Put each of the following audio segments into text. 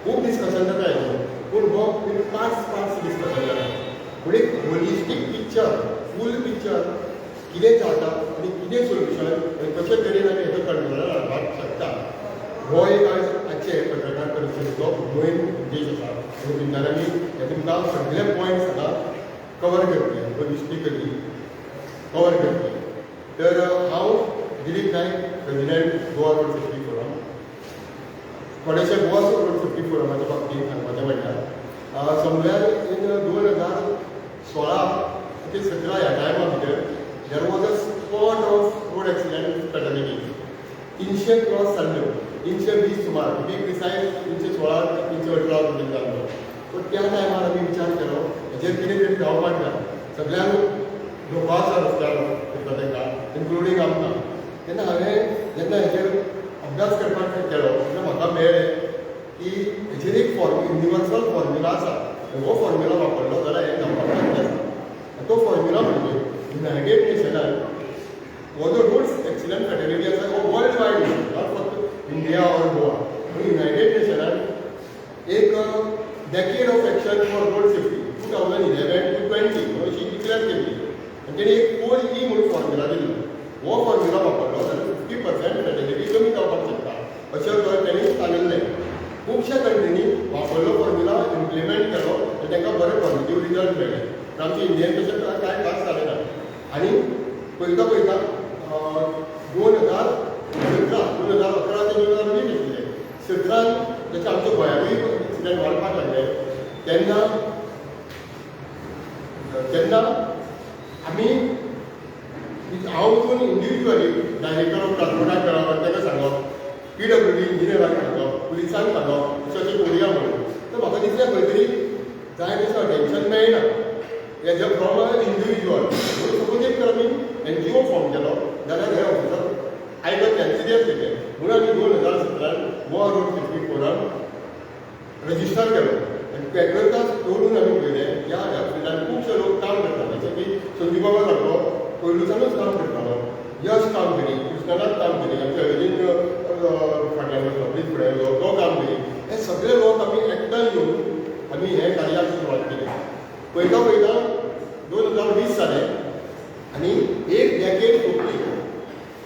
खूब डिस्कशन जाता हेजेर, पूण हो पार्ट्स पार्ट्स डिस्कशन जाता. पूण एक होलिस्टीक पिक्चर, फूल पिक्चर कितें जाता आनी कितें सोल्युशन आनी कशे तरेन आमी हेजो कंट्रोलार हाडपाक शकता, हो एक आयज आजचे पत्रकार परिशदेचो मेन उद्देश आसा. आनी भितर आमी हे तुमकां सगळे पॉयंट्स हांगा कवर करतले, होलिस्टिकली कवर करतले. तर हांव Dilip Naik, president, Goa road safety forum. थोडेशे गोवा रोड सेफ्टी फोरमाच्या बाबतींत सांगपाचें म्हणल्यार, समवेर इन 2016 ते 17 ह्या टायमा भितर there was a spurt of road accident fatality. 300 cross जाल्ल्यो, 320 सुमार, टू बी प्रिसायज 316, 318 something जाल्लो. सो त्या टायमार आमी विचार केलो, हेजेर कितें तरी जावपाक जाय. सगळ्यांक धोको आसा रस्त्यार वता तांकां, इन्क्लुडींग आमकां. तेन्ना हांवें जेन्ना हेजेर अभ्यास करपाक केलो तेन्ना म्हाका मेळ्ळें की हेजेर एक फॉर्म युनिवर्सल फॉर्म्युला आसा. हो फॉर्म्युला वापरलो जाल्यार हें जावपाक शक्य आसा. आनी तो फॉर्म्युला म्हणजे युनायटेड नेशनान हो जो रोड एक्सिडंट फेटेलिटी आसा हो वर्ल्ड वायड, not फक्त इंडिया ऑर गोवा, पूण युनायटेड नेशनान एक Decade of Action for Road Safety 2011 to 20 अशी डिक्लेअर केल्ली आनी तेणी एक फोर ई म्हणून फॉर्म्युला दिल्लो. हो फॉर्म्युला वापरलो जाल्यार 50% फेटेलिटी कमी जावपाक शकता अशें तेणी सांगिल्लें. खुबश्या कंट्रींनी वापरलो फॉर्म्युला, इम्प्लिमेंट केलो आनी तांकां बरे पॉझिटीव रिजल्ट मेळ्ळे. पूण आमच्या इंडियेन तशें कांय खास जालें ना. आनी पळयता पळयता 2017, 2011 ते 2020 आशिल्ले, 17न जशें आमच्या गोंयांतूय एक्सिडंट वाडपाक लागले, तेन्ना तेन्ना आमी, हांव वचून इंडिविज्युअली डायरेक्टर ऑफ ट्रान्सपोर्टाक मेळप आनी ताका सांगप, पीडब्ल्यूडी इंजिनियराक सांगप, पुलिसांक सांगप, अशें अशें करुया म्हणून. तर म्हाका दिसलें खंय तरी जाय तशें अटेन्शन मेळना as a from a individual. म्हणून सपोज एक तर आमी एनजीओ फॉर्म केलो जाल्यार हे ऑफिसर आयकत नाही, सिरियस घेतले. म्हणून आमी 2017न Goa road safety forum register केलो आनी ते करताच दवरून आमी पळयलें, ह्या ह्या फिल्डान खुबशे लोक काम करतात, जशे की संजीव बाबा सारको पयलुच्यानूच काम करतालो, यश काम करी, कृष्णनाथ काम करी, आमच्या अरविंद फाटल्यान बसलो, प्लीज फुडें येयलो, तो काम करी. हे सगळे लोक आमी एकठांय येवन आमी हें कार्याक सुरवात केली. पळयता पळयता 2020 जालें आनी एक डेकेड सोंपली.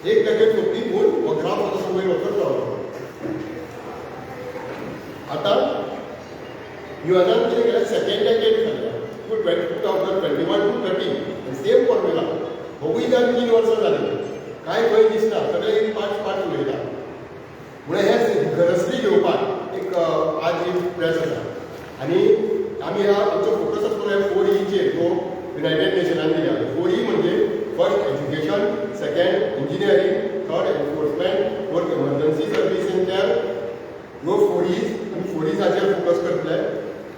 एक डेकेड सोंपली, पूण हो ग्राफ तसो वयर वचत रावलो. आतां युएनान कितें केलें, सेकंड डेकेड सांगलें, 2021 to 30, same formula. होवूय जावन 3 वर्सां जालीं, कांय खंय दिसना, सगळे एक पांच पांच उलयता. म्हणून हे गरजली घेवपाक एक आज एक प्रेस आसा. आनी आमी ह्या आमचो फोकस आसतलो ह्या फोर ईचेर, जो युनायटेड नेशनान दिल्या. फोर ई म्हणजे first education, second engineering, third enforcement, fourth emergency service and care. ह्यो फोर ईज, आमी फोर इजाचेर फोकस करतले.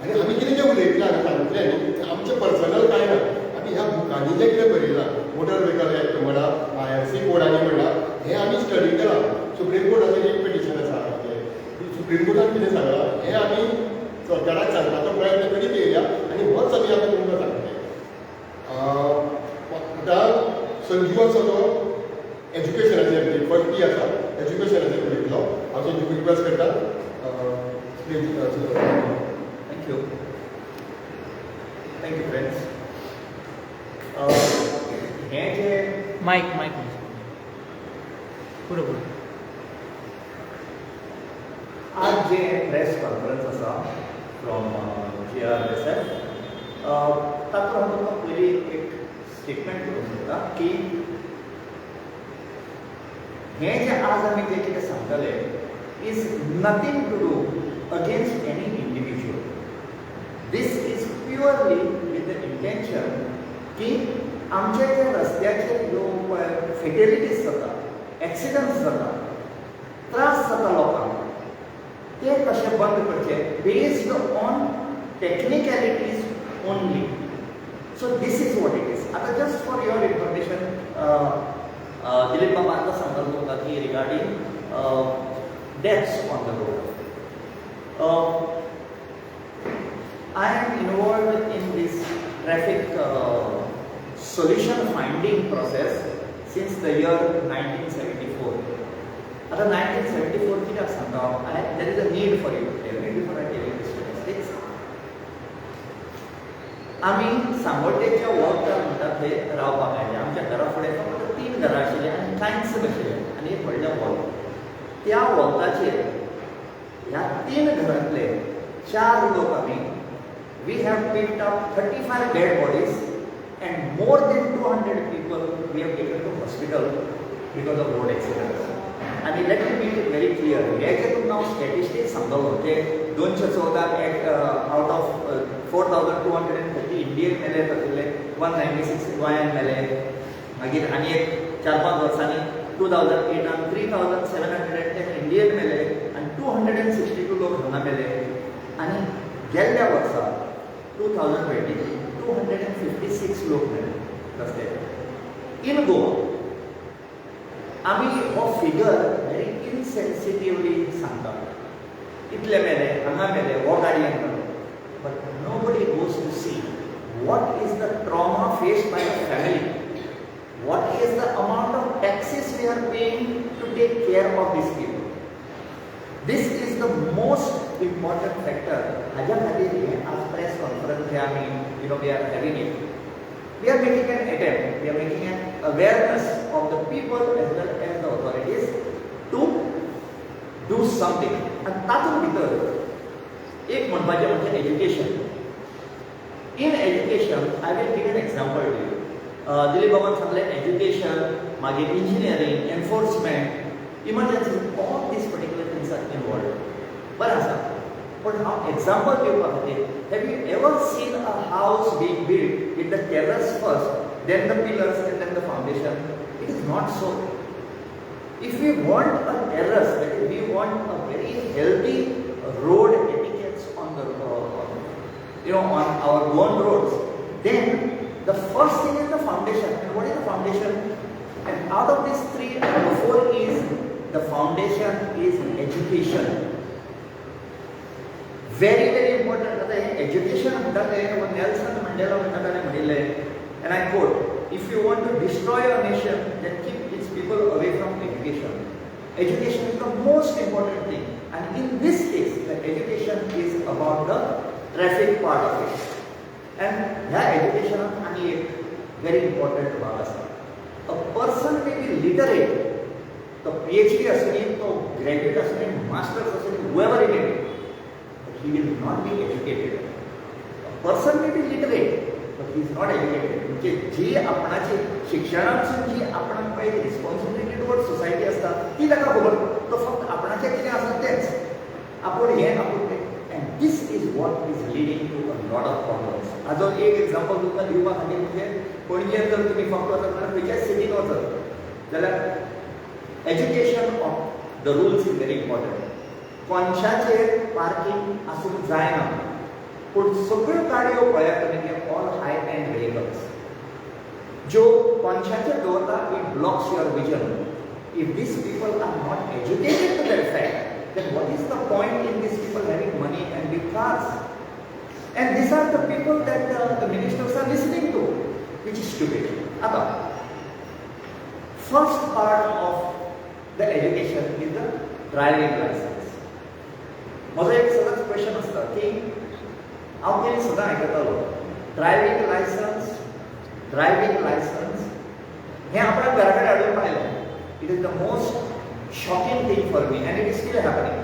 आनी आमी कितें जें उलयतले हांगा सांगतले न्ही, तें आमचें पर्सनल कांय ना. आमी ह्या बुकांनी जें कितें बरयलां, मोटर व्हेकल एक्ट म्हणा, आयआरसी कोडांनी म्हणा, हें आमी स्टडी केलां. सुप्रीम कोर्टाचेर एक पिटिशन आसा, सुप्रीम कोर्टान कितें सांगलां हें आमी सरकाराक सांगपाचो प्रयत्न करीत येयल्या आनी होच आमी आतां तुमकां सांगतले. आतां संजीव आसा तो एज्युकेशनाचेर, फर्स्ट ई आसा, एज्युकेशनाचेर उलयतलो. हांव संजीव रिक्वेस्ट करता, please. Thank you. Thank you, friends. हें जे मायक, मायक पुरो पुरो. आज जे प्रेस कॉन्फरन्स आसा फ्रॉम जीआरएसएफ, तातूंत हांव तुमकां पयलीं एक स्टेटमेंट करूंक सोदता की हें जें आज आमी जें कितें सांगतले is nothing to do against any individual. This is purely with the intention की आमच्या ज्या रस्त्याचेर ह्यो पळय फेटेलिटीज जाता, एक्सिडंट्स जाता, त्रास जाता लोकांक, ते कशे बंद करचे based on technicalities only. So this is what it is. आतां just for your information, Dilip बाबा आतां सांगता तुमकां की regarding deaths on the road, I am involved in this traffic solution finding process since the year 1974. आता 1974 कित्याक सांगता हांव? There is a need for you to tell me before I tell. आमी सांगोड्डेच्या वॉल्तार म्हणटा थंय रावपाक आयले. आमच्या घरा फुडें फक्त तीन घरां आशिल्लीं आनी कांयच नाशिल्लें आनी एक व्हडलें वॉल्त. त्या वॉल्ताचेर ह्या तीन घरांतले चार लोक आमी, we have picked up 35 dead bodies and more than 200 people we have taken to hospital because of road accidents. आनी let me make it very clear, हे जे तुमकां हांव स्टॅटिस्टिक्स सांगतलो ते 214 at out of 4230 इंडियेन मेले, तातूंतले 196 गोंयान मेले. मागीर आनी एक 4-5 वर्सांनी 2008आन 3710 इंडियेन मेले आनी 262 लोक हांगा मेले. आनी गेल्ल्या वर्सा 2023 256 लोक मेले रस्त्याचेर इन गोवा. आमी हो फिगर व्हेरी इनसेन्सिटिवली सांगता, इतले मेले, हांगा मेले, हो गाडयेन मेलो, but nobody goes to see what is the trauma faced by the family, what is the amount of taxes we are paying to take care of these people. This is the most important factor. हाज्या खातीर हे आज press conference हे आमी we are having it. We are making an attempt, we are making an awareness of the people as well as the authorities to do something. आनी तातूंत भितर एक म्हणपाचें म्हणजे education. In education, I will give an example to you. Dilip बाबान सांगलें, education, मागीर engineering, enforcement, emergency, all these particular things are involved. बरें आसा, पण हांव एक्झाम्पल दिवपा खातीर, have you ever seen a house being built with the terrace first, then the pillars and then the foundation? It is not so. If we want a terrace, that is, we want a very healthy road etiquettes on the, on our Goan roads, then the first thing is the foundation. And what is the foundation? And out of these three, number four is the foundation is education. Very, very important. आता हे education म्हणटा तें Nelson Mandela म्हणटा ताणें म्हणिल्लें, and I quote, "If you want to destroy a nation, then keep its people away from education." Education is the most important thing, and in this case the education is about the traffic part of it. And ह्या एज्युकेशनात आनी एक very important भाग आसा. A person may be literate, तो PhD आसूनी, तो graduate आसूनी, masters आसूनी, whoever it may be, but he will not be educated. A person may be literate, but he is not educated. म्हणजे जी आपणाची शिक्षणासून जी आपणाक पळय रिस्पॉन्सिबिलिटी टुवर्ड सोसायटी आसता ती ताका खबर, तो फक्त आपणाचें कितें आसा तेंच, आपूण हें आपूण तें, and this is what is leading to a lot of problems. हाजो एक एक्झाम्पल तुमकां दिवपा खातीर म्हणजे पणजेन जर तुमी फक्त वचत जाल्यार, खंयच्याय सिटीन वचत जाल्यार, education of the rules is very important. कोनशाचेर पार्किंग आसूंक जायना, पूण सगळ्यो गाडयो पळयात तुमी, ते ऑल हाय एंड व्हेकल्स ज्यो कोनशाचेर दवरता, it blocks your vision. If these people are not educated to that fact, then what is the point in these people having money and big cars? And these are the people that the ministers are listening to, which is stupid. आता first part of the education is the driving license. म्हजो एक सदांच question आसता की हांव पयलीं सदां आयकतालो driving licence, driving licence. हें आपणाक घरा कडेन हाडून पायलें. It is the most shocking thing for me and it is still happening.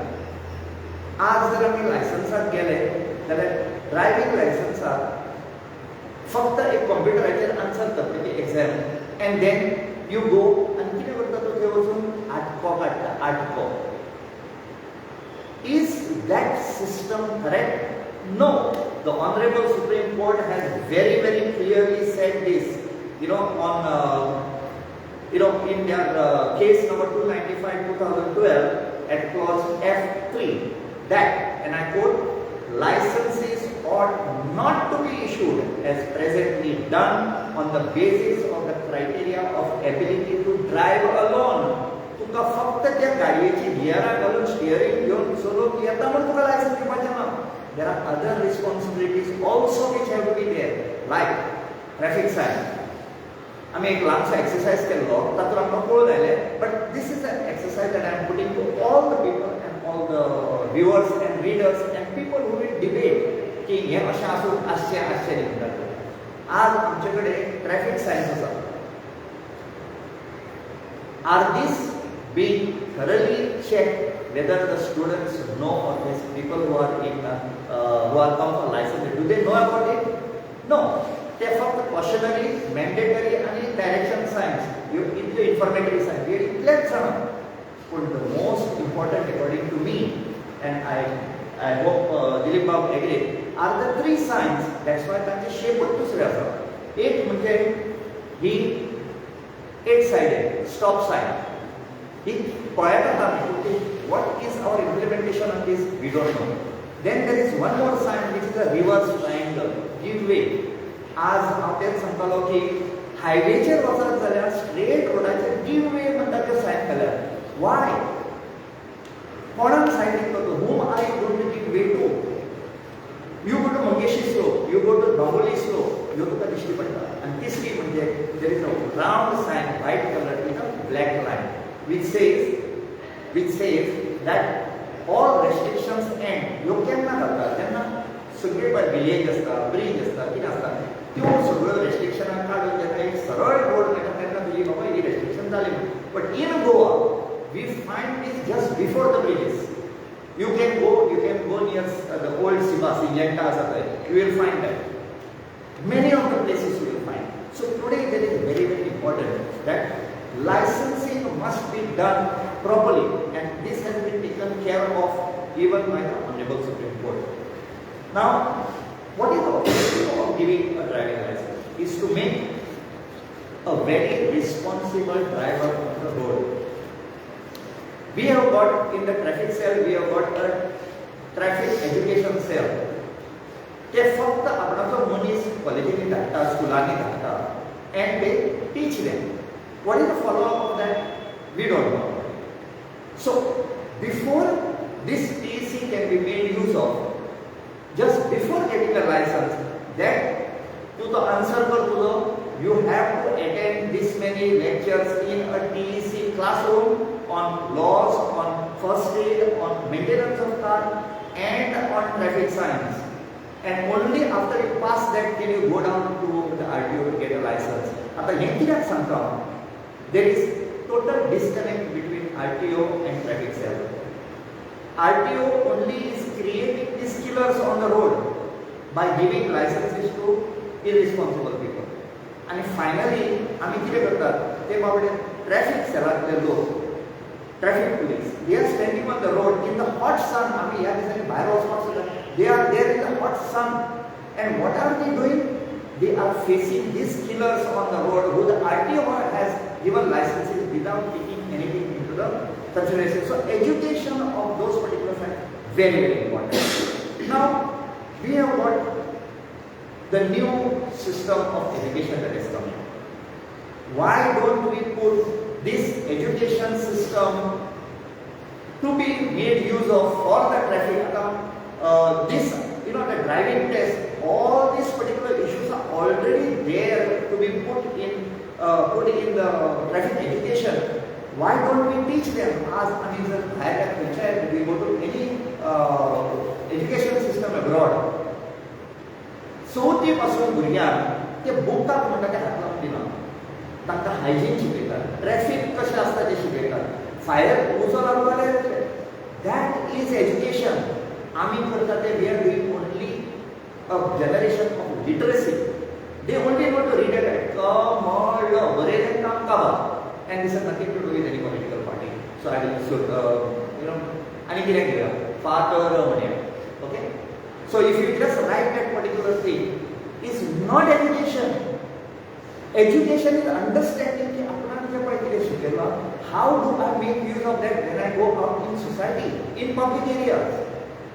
आज जर आमी लायसन्साक गेले जाल्यार ड्रायव्हिंग लायसन्साक फक्त एक कॉम्प्युटराचेर आन्सर करता ती exam and then you go. आनी कितें करता तो थंय वचून आटको काडटा, आटको. Is that system correct? No. The Honorable Supreme Court has very, very clearly said this, on, in their case number 295 2012 at clause F3, that, and I quote, "Licenses ought not to be issued as presently done on the basis of the criteria of ability to drive alone." तुका फक्त त्या गाडयेची गियरां घालून steering घेवन चलोवंक येता म्हूण तुका लायसन्स दिवपाचें ना. There are other responsibilities also which have to be there, like traffic sign. आमी एक ल्हानसो एक्सरसायज केल्लो, तातूंत आमकां कळून आयलें, but this is an exercise that I am putting to all the people and all the viewers and readers and people who will debate की हें अशें आसूं आसचें आसचें न्ही म्हणटा. आज आमचे कडेन ट्रॅफिक सायन्स आसा. Are this being thoroughly checked whether the students know, or these people who are in who are come for license, do they know about it? No. ते फक्त कॉशनरी, मॅन्डेटरी आनी डायरेक्शन सायन्स ह्यो इतल्यो, informatory science ह्यो इतलेच जाणा. पूण the most important, according to me, and I hope Dilip Bab agree, are the three signs. That's why तांचे शेपच दुसरे आसा. एक म्हणजे ही एट सायडेड स्टॉप सायन, ही पळयतात आमी. What is our implementation on this, we don't know. Then there is one more sign, which is a reverse triangle, give way. आज हांव तेच सांगतालो की हायवेचेर वचत जाल्यार स्ट्रेट रोडाचेर गिव वे म्हणटा त्यो सायन घाल्यार. वाय? कोणाक सायन दितलो तो? Whom are you going to give way to? You go to Mangeshi slope, you go to Bambolim slope, ह्यो तुका दिश्टी पडटा. आनी तिसरी म्हणजे there is a round sign, white color with a black line, which says that all restrictions end. ह्यो केन्ना घालतात? जेन्ना सगळे पळय विलेज आसता, ब्रीज आसता, कितें आसता, त्यो सगळ्यो रेस्ट्रिक्शनां काडून जेन्ना एक सरळ रोड मेळटा तेन्ना तुजी बाबा ही रेस्ट्रिक्शन जाली. But in Goa we find this just before the bridges. You can go near the old Siba, Syngenta आसा थंय, you will find that. Many of the places you will find. So today there is very, very important that licensing must be done properly, and this has been taken care of even by the Honorable Supreme Court. Now, what is the objective of giving a driving license? Is to make a very responsible driver on the road. We have got in the traffic cell, we have got a traffic education cell. ते फक्त आपणाचो मनीस कॉलेजींनी धाडटा, स्कुलांनी धाडटा, and they teach them. What is the follow up of that, we don't know. So before this TEC can be made use of, just before getting a license, that तूं तो answer कर तुजो, you have to attend this many lectures in a TEC classroom on laws, on first aid, on maintenance of car and on traffic signs. And only after you pass that can you go down to the RTO to get a license. आता हें कित्याक सांगता हांव? There is total disconnect between RTO and traffic cell. RTO only is creating these killers on the road by giving licenses to irresponsible people. आणि finally आमी कितें करतात ते बाबडे ट्रॅफिक सेलांतले लोक, traffic police, they are standing on the road in the hot sun. आमी ह्या दिसांनी भायर वचपाक सुद्दां, they are there in the hot sun, and what are they doing? They are facing these killers on the road who the RTO has given licenses without taking anything into the consideration. So education of those particular facts, very, very important. Now we have got the new system of education that is coming. Why don't we put this education system to be made use of for the traffic? This, the driving test, all these particular issues are already there to be put in the traffic education. Why don't we teach them? आज आमी जर भायर खंयच्याय, we go to any education system abroad, चवथी पासून भुरग्यांक ते बुकाक म्हणटा ते हात लावन दिना. तांकां हायजीन शिकयतात, ट्रॅफिक कशें आसता तें शिकयतात, फायर उजो लागलो जाल्यार. That is education. आमी करता ते, we are doing only a generation of literacy. They only know to read and write. क म ळ बरयलें काम काबार. And this has nothing to do with any political party. So I will आनी कितें घेवया, फातर म्हणया. Okay, so if you just write that particular thing is not education. Education is understanding की आपणाक जें पळय कितें शिकयलां, how do I make use of that when I go out in society, in public areas.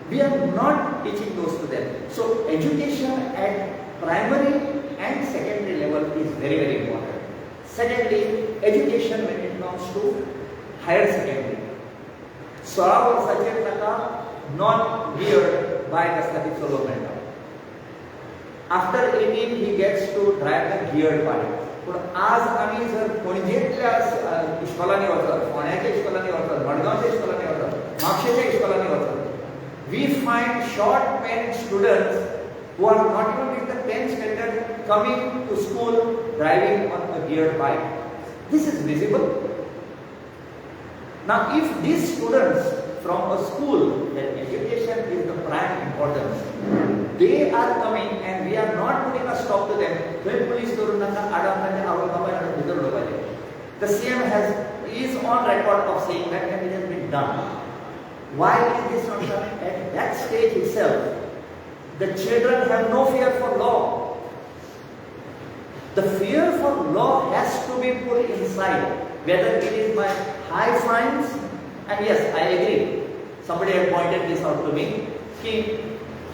We are not teaching those to them. So education at primary and secondary level is very, very important. Secondly, education when it comes to higher secondary. 16 वर्साचेर ताका non geared बायक आसता ती चलोवंक मेळटा. After 18 he gets to drive the geared bike. पूण आज आमी जर पणजेंतल्या इश्कोलांनी वचत, फोंड्याच्या इश्कोलांनी वचत, मडगांवच्या इश्कोलांनी वचत, म्हापशेच्या इश्कोलांनी वचत, we find short pant students who are not even in the 10th standard. coming to school driving on a geared bike. This is visible. Now, if these students from a school that education is the prime importance, they are coming and we are not putting a stop to them. थंय police धरून तांकां आडावन तांच्या आवय बापायन भितर उडोवपाचें. The CM has is on record of saying that and it has been done. Why is this not coming? At that stage itself, the children have no fear for law. The fear for law has to be put inside, whether it is by high fines, and yes, I agree. Somebody had pointed this out to me, ki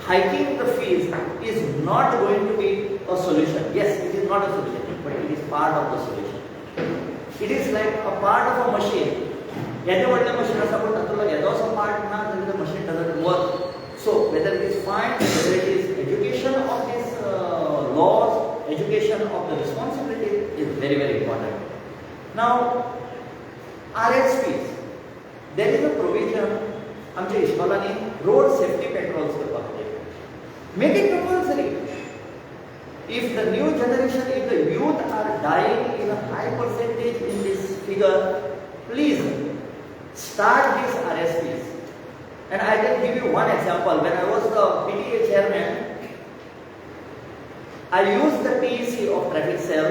hiking the fees is not going to be a solution. Yes, it is not a solution, but it is part of the solution. It is like a part of a machine. येदें व्हडलें machine आसा पूण तातूंतलो येदोसो part ना जाल्यार the machine doesn't work. So whether it is fine, whether it is education of these laws, education of the responsibility is very, very important. Now, RSPs, there is a provision आमच्या इस्कॉलांनी road safety patrols करपा खातीर. Make it compulsory. If the new generation, if the youth are dying in a high percentage in this figure, please start these RSPs. And I can give you one example. When I was the PTA chairman, I used the TEC of traffic cell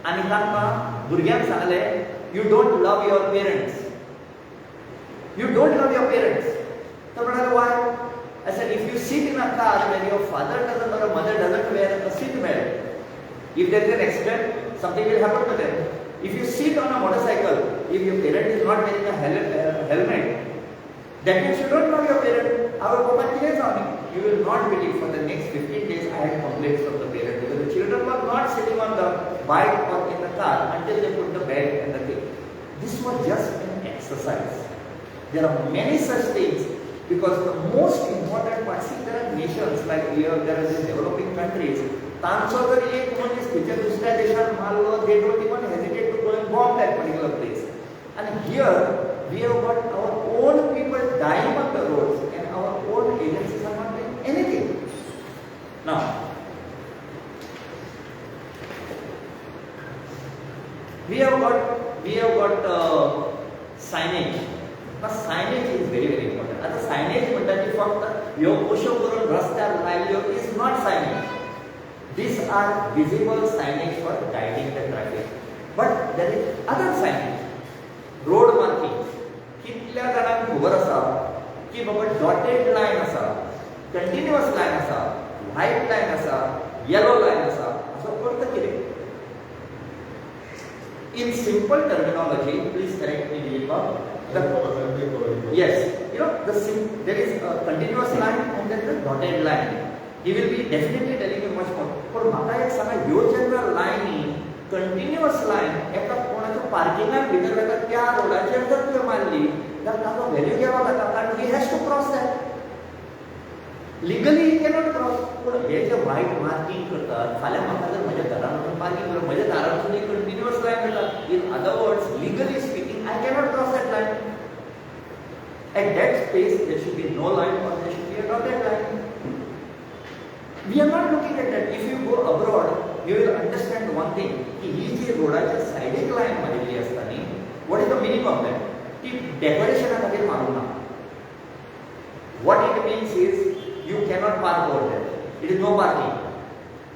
आनी तांकां भुरग्यांक सांगलें, you don't love your parents. You don't love your parents. तर म्हणाले, why? I said, if you sit in a car when your father doesn't or mother doesn't wear a seat belt, if there is an accident, something will happen to them. If you sit on a motorcycle, if your parent is not wearing a helmet, that means you don't love your parent. Our papa कितें जावं. You will not believe, for the next 15 days I had complaints from the parent because the children were not sitting on the bike or in the car until they put the belt and the thing. This was just an exercise. There are many such things because the most important part, see, there are nations like here, there are these developing countries. तांचो जर एक मनीस खंयच्या दुसऱ्या देशान मारलो, they don't even hesitate to go and bomb that particular place. And here we have got our own people dying on the roads and our own agencies are not doing anything. Now, we have got signage. Now, signage is very, very important. आता signage म्हणटा ती फक्त ह्यो अश्यो करून रस्त्यार लायल्यो is not signage. These are visible signage for guiding the traffic. But there is other signage. Road markings. कितल्या जाणांक खबर आसा की बाबा डॉटेड लायन आसा, कंटिन्युअस लायन आसा, व्हायट लायन आसा, येलो लायन आसा, हाचो अर्थ कितें? In simple terminology, please correct me, Dilip Bab. Yes, you know, there is a continuous line and there is a dotted line. He will be definitely telling you much more. पण म्हाका एक सांगा, ह्यो जेन्ना लायनी कंटिन्युअस लायन एका कोणाच्या पार्किंगान भितर वता त्या रोडाचेर जर तुवें मारली जाल्यार ताचो व्हॅल्यू घेवप जाता, कारण he has to cross that. Legally he cannot cross. पूण हे जे वायट मार्किंग करतात, फाल्यां म्हाका जर म्हज्या घरान वचून पार्किंग करप, म्हज्या दारांतसून एक कंटिन्युअस लायन वता. In other words, legally speaking, I cannot cross that line. At that space there should be no line or there should be a dotted line. We are not looking at that. If you go abroad, you will understand one thing, की ही जी रोडाच्या सायडीक line मारिल्ली आसता न्ही, what is the meaning of that? ती डेकोरेशना खातीर मारूंक ना. What it means is you cannot park over there. It is no parking.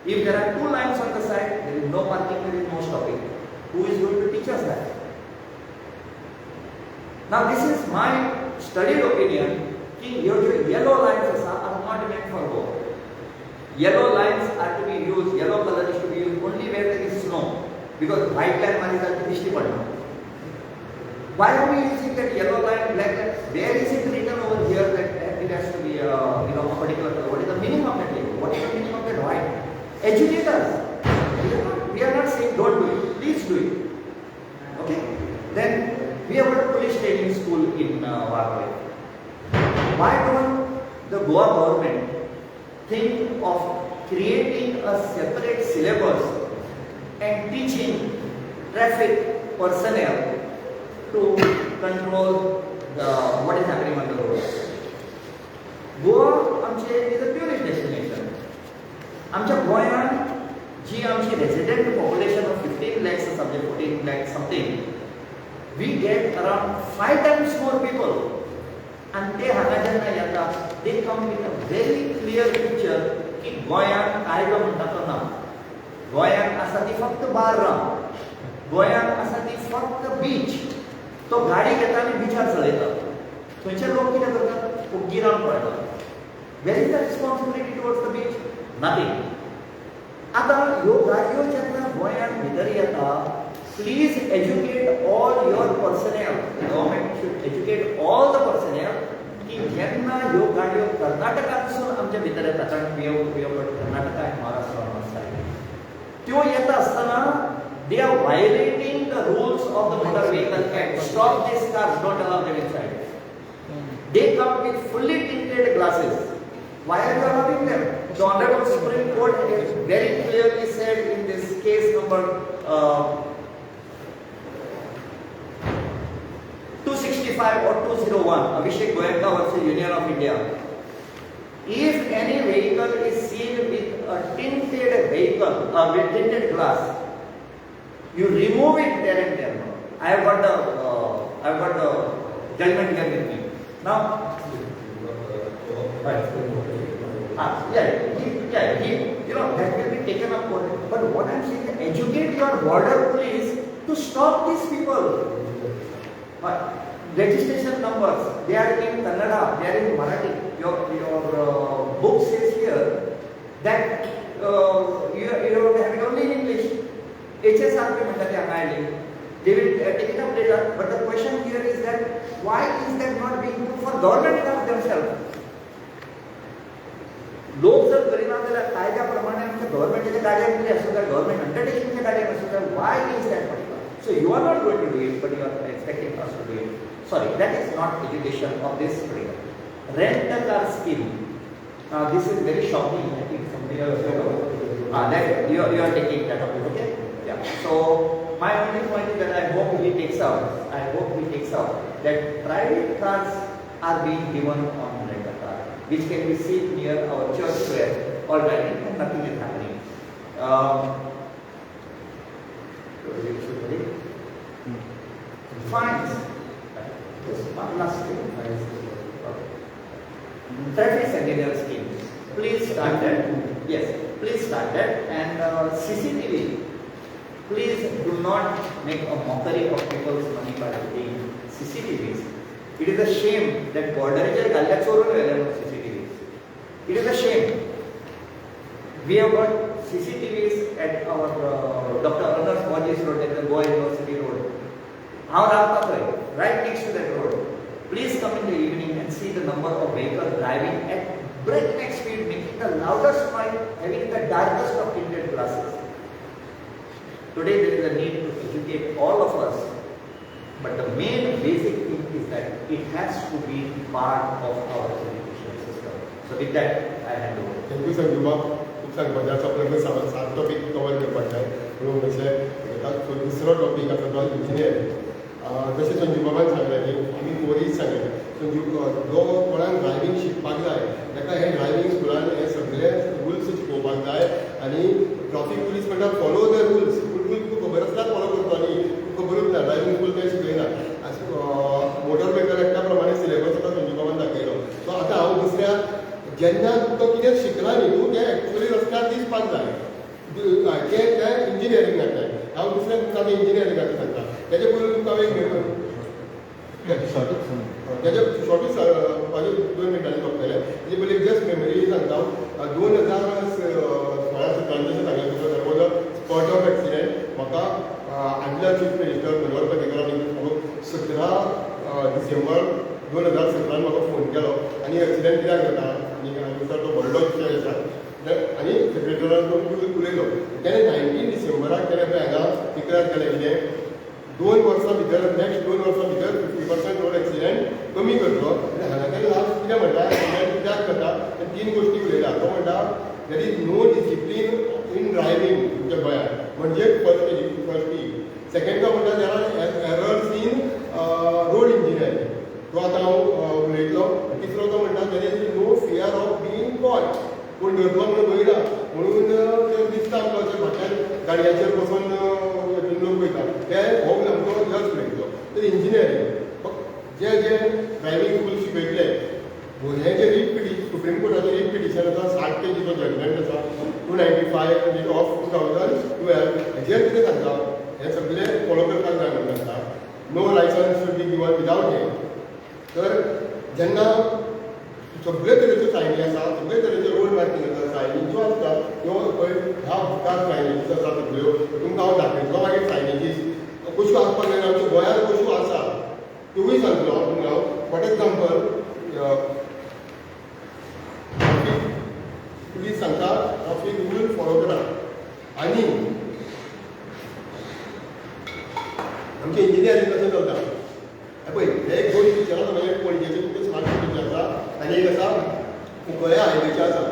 If there are two lines on the side, there is no parking, there is no stopping. Who is going to teach us that? Now this is my studied opinion की ह्यो ज्यो yellow lines आसा are not meant for Goa. Yellow lines are to be used, yellow color is to be used only where there is snow, because white line मारी जाल्यार ती दिश्टी पडना. Why are we using that yellow line, black line? Where is it written over here that it has to be a particular color? What is the meaning of that yellow? What is the meaning of that white? Educate us. We are not saying don't do it. Please do it. Okay? Then we have got a police training school in Wagale. Why don't the Goa government think of creating a separate syllabus and teaching traffic personnel to control the what is happening on the road? Goa आमचे is a tourist destination. आमच्या गोंयांत जी आमची resident population of 15 lakhs आसा, म्हणजे 14 lakh something, we get around 5 times more people. आनी ते हांगा जेन्ना येता, they come with a very clear picture की गोंयांत कायदो म्हणटा तो ना, गोंयांत आसा ती फक्त बार्रां, गोंयांत आसा ती फक्त बीच. तो गाडी घेता आनी बिचार चलयता. थंयचे लोक कितें करतात? ओग्गी रावन पळयतात. Where is the responsibility towards the beach? Nothing. आतां ह्यो गाडयो जेन्ना गोंयांत भितर येता, please educate all your personnel. Government should educate all the personnel की जेन्ना ह्यो गाडयो कर्नाटकांतसून आमच्या भितर येता, कारण we have Karnataka and Maharashtra on side, त्यो येता आसतना they are violating the rules of the Motor Vehicle Act. Stop these cars, don't allow them inside. They come with fully tinted glasses. Why are you allowing them? The Honorable Supreme Court has very clearly said in this case number 265 or 201, Abhishek Goenka versus Union of India. If any vehicle is seen with a tinted vehicle, with tinted glass, you remove it there and there. I have got the judgment here with me. Now, right. Yeah, that will be taken up. But what I am saying is, educate your border police to stop these people. Registration numbers, they are in Kannada, they are in Marathi. Your book says here that you have it only in English. HSRP म्हणटा ते हांगा आयली. They will take it up later. But the question here is that why is that not being put for government of themselves? लोक जर करिना जाल्यार कायद्या प्रमाणे आमच्या गव्हर्मेंटाच्या गाडयांक तरी आसूं जाय, गव्हर्मेंट अंडरटेकिंगच्या गाडयांक आसूं जाय. Why is that particular? So you are not going to do it, but you are expecting us to do it. Sorry, that is not education of this particular. Rent a car scheme. This is very shocking. I think somebody else. That you are taking that up, okay? Yeah. So my only point is that I hope he takes up. I hope he takes up that private cars are being given on rent a car, which can be seen near our church square all driving and nothing is happening. Fines. Just one last thing. Okay. Traffic sentinel scheme. Please start that. Yes, please start that. And CCTV. Please do not make a mockery of people's money by putting CCTVs. It is a shame that border घाल्ल्या चोरून व्हेले CCTVs. It is a shame. We have got CCTVs at our Dr. Ernest Borges Road, at the Goa University Road. हांव रावता थंय, right next to that road. Please come in the evening and see the number of vehicles driving at breakneck speed, making the loudest noise, having the darkest of tinted glasses. Today there is a need to educate all of us, but the main basic thing is that it has to be part of our education system. So with that, I hand over. Thank you Sanjeev बाब, खूब सांगपाचें आसा. आपल्याक सात topic cover करपाक जाय म्हणून अशें. सो दुसरो टॉपीक आसा तो इंजिनियरींग. जशें संजीव बाबान सांगलें न्ही, आमी मोरीच सांगलें, संजीव जो कोणाक ड्रायव्हींग शिकपाक जाय ताका हे ड्रायव्हींग स्कुलान हे सगळे रुल्स शिकोवपाक जाय. आनी ट्राफीक पुलीस म्हणटा फॉलो the rules, पूण रूल तुका खबर आसल्यार फॉलो करता न्ही, तुका खबरूच ना, ड्रायव्हींग स्कूल तें शिकयना. मोटर व्हेकल एक्टा प्रमाणे सिलेबस आतां संजीव बाबान दाखयलो. सो आतां हांव दुसऱ्या जेन्ना तुका कितें शिकला न्ही तूं तें एक्चुअली रस्त्यार दिसपाक जाय, तें तें इंजिनियरींग जाता. हांव दुसऱ्या तुमकां आतां इंजिनियरिंगाचें सांगता. तेजे पयलीं तुमकां हांव एक तेजे शॉर्टूच म्हाजे 2 मिनटांनी सोंपतलें. तेजे पयलीं जस्ट मेमरी सांगता हांव. 2016 17 जशें सांगलें तुका, there was a spot of accident. म्हाका आदल्या चीफ मिनिस्टर मनोहर पर्रीकरान 17 डिसेंबर 2017 म्हाका फोन केलो आनी एक्सिडेंट कित्याक जाता आनी हांगासर तो व्हडलो विशय आसा आनी सेक्रेटरान तो उलयलो. तेणें 19 डिसेंबराक तेणें पळय हांगा डिक्लेर केलें कितें, 2 वर्सां भितर, नेक्स्ट 2 वर्सां भितर 50% रोड एक्सिडेंट कमी करतलो. आनी हांगा तेणें लास्ट कितें म्हणटा, एक्सिडेंट कित्याक जाता ते 3 गोश्टी उलयला. तो म्हणटा there is no discipline in driving तुमच्या गोंयांत, म्हणजे फर्स्ट सेकंड तो म्हणटा there are errors in road engineering, तो आतां हांव उलयतलो. तिसरो तो म्हणटा there is no fear of being caught, कोण धरतलो म्हणून भंय ना, म्हणून ते दिसता आमकां अशें फाटल्यान गाडयाचेर बसून लोक वयता ते हो आमचो लक्ष मेळटलो. तर इंजिनियरींग जे जे ड्रायव्हिंग स्कूल शिकयतले हें जे रीट पिटिशन सुप्रीम कोर्टाचें रीट पिटिशन आसा 60 पेजीचो जजमेंट आसा 295 ऑफ 2012 हेजेर कितें सांगता हें सगळें फॉलो करपाक जाय म्हणून सांगता. No licence should be given without हें. तर जेन्ना सगळे तरेच्यो सायनी आसा सगळे तरेच्यो रोड मार्किंग आसा सायनी ज्यो आसता त्यो पळय ह्या बुकार सायनेजीस आसा सगळ्यो तुमकां हांव दाखयतलो मागीर सायनेजीस कश्यो आसपाक जाय आमच्या गोंयांत कश्यो आसा त्योवूय सांगतलो हांव तुमकां. फॉर एग्जाम्पल ट्राफीक पुलीस सांगता ट्राफीक रूल फॉलो करा आनी आमचें इंजिनियरींग कशें चलता पळय हे एक दोन पिक्चरां म्हणजे पणजेचे तुमचे स्मार्ट सिटीचे आसा आनी एक आसा कुंकळ्या हायवेचे आसा.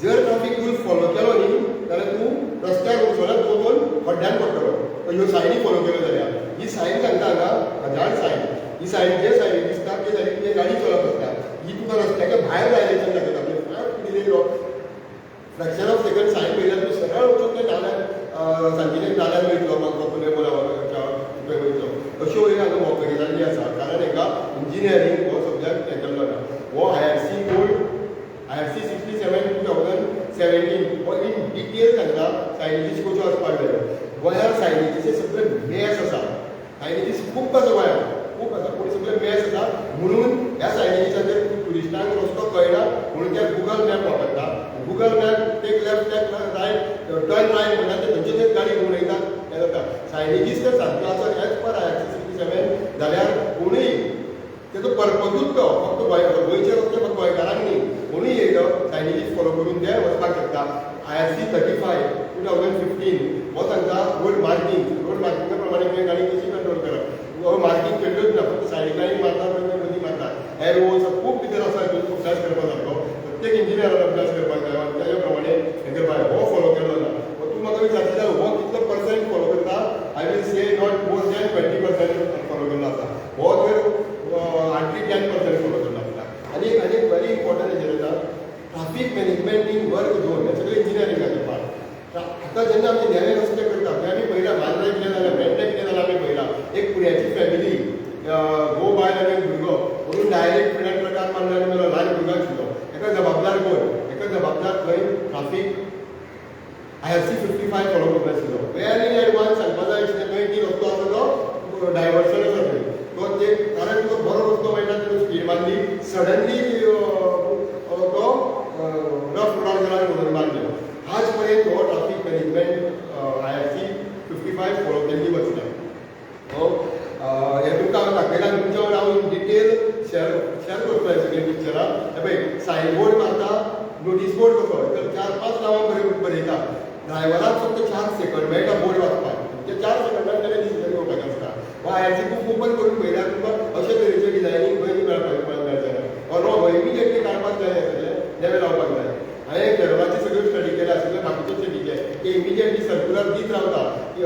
जर ट्राफीक रूल फॉलो केलो न्ही जाल्यार तूं रस्त्यार वचोना तूं वचून खड्ड्यान पडटलो. ह्यो सायनी फॉलो केल्यो जाल्यार ही सायन सांगता हांगा हजार सायन ही सायन जे सायनी दिसता ते सायडीन ते गाडी चलप आसता ही तुका रस्त्याच्या भायर डायरेक्शन दाखयता. म्हणजे फ्रॅक्शन ऑफ सेकंड सायन पळयल्यार तूं सरळ वचून ते नाल्यार सांतिनेज नाल्यार वयतलो मागीर बोला वयतलो. अश्यो वयली हांगा मोकळी जाल्ली आसा कारण हेका इंजिनियरींग हो सब्जेक्ट हें केल्लो ना. हो IRC code IRC 67 2017 हो इन डिटेल सांगता सायनेजीस कश्यो आसपाक जाय. गोंयांत सायनेजीचे सगळे मेस आसा सायनेजीस खूब आसा गोंयांत खूब आसा पूण सगळे मेस आसा म्हणून ह्या सायनेजीसाचेर ट्युरिस्टांक रस्तो कळना म्हणून ते गुगल मॅप वापरता. Google map take left take right turn right म्हणटा ते थंयचे थंय गाडी घुंवडायतात हें जाता. सायनेजीस जर सारक्यो आसत एज पर IRC 67 जाल्यार कोणूय तेजो पर्पजूच तो फक्त गोंयचे रस्ते फक्त गोंयकारांक न्ही कोणूय येयलो सायनेजीस फॉलो करून ते वचपाक शकता. IRC 35 2015 हो सांगता रोड मार्किंग रोड मार्किंगा प्रमाणे तुवें गाडी कशी कंट्रोल करप मार्किंग केल्ल्योच ना फक्त सायडीक लायन मारतात मदीं मारतात एरोज खूब भितर आसा हितून अभ्यास करपा सारको प्रत्येक इंजिनियरान अभ्यास करपाक जाय आनी ताज्या प्रमाणे हें करपाक जाय. हो फॉलो केलो ना तूं म्हाका विचारता जाल्यार हो कितलो पर्संट फॉलो करता I will say not more than 20% follow केल्लो आसा. हो तर हार्डली 10% फॉलो केल्लो आसता. आनी आनी व्हेरी इम्पॉर्टंट हेजेर येता traffic management in work zone हें सगळें इंजिनियरिंगाचें पार्ट. आतां जेन्ना आमी नवे रस्ते करता ते आमी पळयला मांद्रे कितें जालें भेंडे कितें जालें आमी पळयला एक पुण्याची फॅमिली घोव बायल आनी एक भुरगो म्हणून डायरेक्ट फुडल्यान ट्रकान मारलो आनी मेलो ल्हान भुरगो आशिल्लो. एका जबाबदार कोण एका जबाबदार खंय ट्राफीक IRC 55 follow करूंक नाशिल्लो. वेल इन एडवान्स सांगपा जाय आशिल्लें खंय की रस्तो आसा तो डायवर्सन आसा थंय तो ते कारण तुका बरो रस्तो मेळटा तुवें स्पीड मारली सडनली तो रफ रोडार गेलो आनी वचून मारलो. आज पर्यंत हो ट्राफीक मॅनेजमेंट IRC 55 follow केल्ली वचना. हें तुमकां हांव दाखयलां तुमच्या वांगडा हांव इन डिटेल शेअर करतलो हें सगळें पिक्चरां. हें पळय सायन बोर्ड मारता नोटीस बोर्ड कसो तर 4-5 नांवां बरयता ड्रायव्हराक फक्त 4 सेकंड मेळटा बोर्ड वाचपाक ते 4 सेकंडान ताणें डिसिजन घेवपाचें आसता. हो IRC book open करून पळयल्यार तुमकां अशे तरेचे डिजायनींग खंय मेळपाक मेळचें ना. हो इमिजिएटली काडपाक जाय सगळें नवें लावपाक जाय. हांवें केरळाची सगळ्यो स्टडी केल्या सगळे बाकीचे स्टडीचे ते इमिजिएटली सर्क्युलर दीत रावता C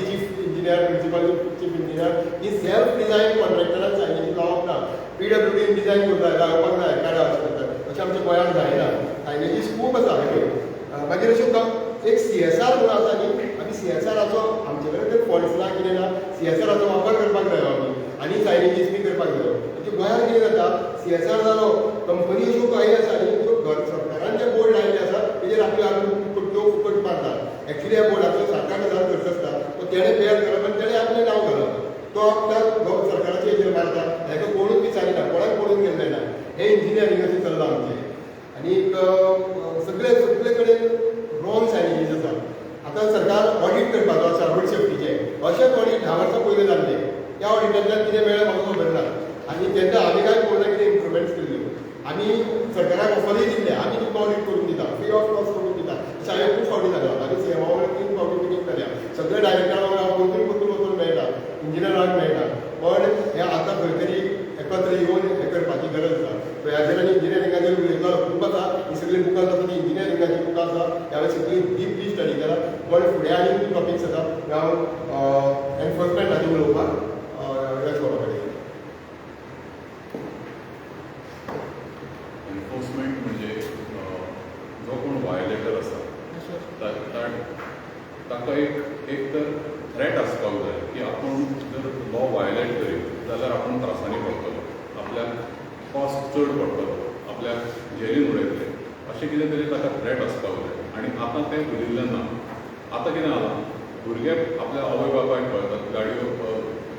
chief engineer principal chief engineer ही सेल्फ डिजायन कॉन्ट्रॅक्टरान सायनेजी लावप ना PWD design करूंक जाय लावपाक जाय काडा अशें करतात अशें आमच्या गोंयांत जायना. सायनेजीस खूब आसा हे मागीर अश्यो एक CSR म्हणून आसा न्ही आमी CSRाचो आमचे कडेन तर फंड्स ना कितें ना CSRाचो वापर करपाक जायो आमी आनी सायनेजीस बी करपाक जायो. म्हणजे गोंयांत कितें जाता CSR जालो कंपनी अश्यो कांय आसा न्ही त्यो सरकारान जे बोर्ड लायिल्ले आसा तेजेर आपल्यो पट्ट्यो फुकट मारतात. एक्चुली ह्या बोर्डाचो 7-8 हजार खर्च आसता तो तेणें पेर करप आनी तेणें आपलें नांव घालप तो आपल्या सरकाराचे हेजेर मारता हेका कोणूच विचारिना कोणाक पडून गेल्लें ना. हें इंजिनियरींग अशें चल्लां आमचें आनी सगळे सगळे कडेन रॉंग सायनेजीस आसा. आतां सरकार ऑडीट करपाचो आसा रोड सेफ्टीचें अशेंच ऑडीट 10 वर्सां पयलीं जाल्लें त्या ऑडिटांतल्यान कितें मेळ्ळें म्हाका खबर ना आनी तेन्ना आमी कांय पळोवना कितें इम्प्रुवमेंट्स केल्ल्यो आमी सरकाराक ऑफरूय दिल्ले आमी तुमकां ऑडीट करून दिता फ्री ऑफ कॉस्ट करून दिता अशें हांवें खूब फावटी सांगलां. आमी CMA वांगडा 3 फावटी मिटींग जाल्या सगळे डायरेक्टरा वांगडा हांव परतून वचून मेळटा इंजिनियरांक मेळटा पण हें आतां खंय तरी एकत्र येवन हें करपाची गरज आसा. सो ह्याचेर आनी इंजिनियरिंगाचेर उलयतलो खूब आसा ही सगळीं बुकां आसा ती इंजिनियरिंगाची बुकां आसा ह्या सगळीं डिपली स्टडी केला पण फुडें आनी टॉपिक्स आसा हांव एनफोर्समेंटाचेर उलोवपाक यश बाबा कडेन. एनफोर्समेंट म्हणजे जो कोण व्हायलेटर आसा ताका एक एक तर थ्रेट आसपाक जाय की आपूण जर लॉ वायलेट करीत जाल्यार आपूण त्रासांनी पडटलो, आपल्याक कॉस्ट चड पडटलो, आपल्याक जेलीन उडयतले, अशें कितें तरी ताका थ्रेट आसपाक जाय. आनी आतां तें उरिल्लें ना. आतां कितें जालां, भुरगे आपल्या आवय बापायक पळयतात, गाडयो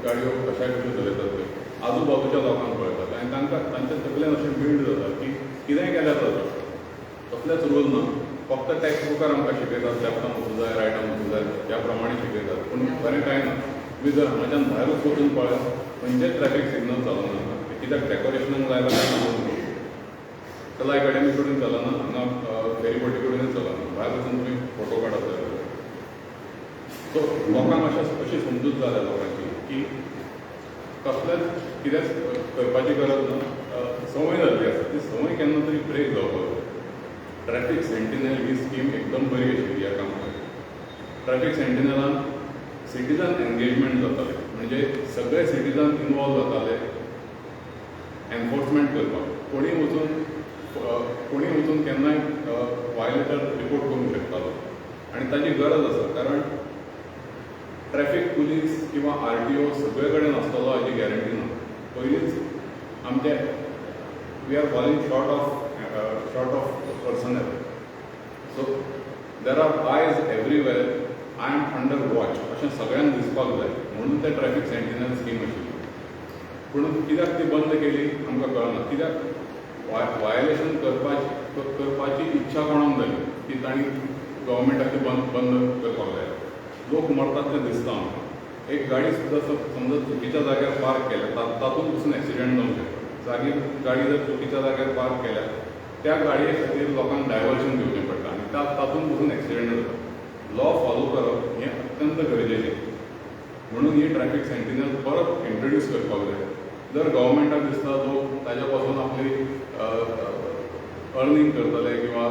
गाडयो कश्या कश्यो चलयतात त्यो आजू बाजूच्या लोकांक पळयतात आनी तांकां तांच्या तकलेन अशें बिल्ड जाता की कितेंय केल्यार जाता, कसलेच रूल ना, फक्त टॅक्स्ट बुकार आमकां शिकयतात लेफ्टान वचूं जाय, रायटान वचूं जाय, ह्या प्रमाणे शिकयतात, पूण खरें कांय ना. तुमी जर हांगाच्यान भायरूच वचून पळयात, खंयचेच ट्रॅफीक सिग्नल चलना. कित्याक डेकोरेशनाक लायला काय सांगून कला एकाडेमी कडेन चलना, हांगा फेरीबोटी कडेनूय चलना, भायर वचून तुमी फोटो काडत जाल्यार. सो लोकांक अशें अशी समजूत जाल्या लोकांची की कसलेंच कितेंच करपाची गरज ना, संवय जाल्ली आसा. ती संवय केन्ना तरी ब्रेक जावपाक जाय. ट्रॅफीक सेंटिनल ही स्कीम एकदम बरी आशिल्ली ह्या कामाक. ट्रॅफीक सेंटिनलान सिटीजन एंगेजमेंट जातालें, म्हणजे सगळे सिटीजन इनवॉल्व जाताले एनफोर्समेंट करपाक. कोणीय वचून केन्नाय वायलेटर रिपोर्ट करूंक शकतालो आनी ताजी गरज आसा, कारण ट्रॅफीक पुलीस किंवा आरटीओ सगळे कडेन आसतलो हाजी गॅरंटी ना. पयलींच आमचे we are falling short of personnel. So there are eyes everywhere, I am under watch अशें सगळ्यांक दिसपाक जाय, म्हणून ते ट्रॅफीक सेंटिनल स्कीम आशिल्ली. पूण कित्याक ती बंद केली आमकां कळना. कित्याक वायलेशन करपाची इच्छा कोणाक जाली की तांणी गव्हर्मेंटाक ती बंद बंद करपाक जाय? लोक मरतात तें दिसता आमकां. एक गाडी सुद्दां समजा चुकीच्या जाग्यार पार्क केल्या, तातूंत पसून एक्सिडंट जावंक शकता. जागी गाडी जर चुकीच्या जाग्यार पार्क केल्या, त्या गाडये खातीर लोकांक डायवर्शन घेवचें पडटा आनी तातूंत पसून एक्सिडंट जाता. लॉ फॉलो करप हें अत्यंत गरजेचें, म्हणून ही ट्रॅफीक सेंटिनल परत इंट्रोड्यूस करपाक जाय. जर गव्हर्मेंटाक दिसता लोक ताज्या पासून आपली अर्निंग करतले किंवा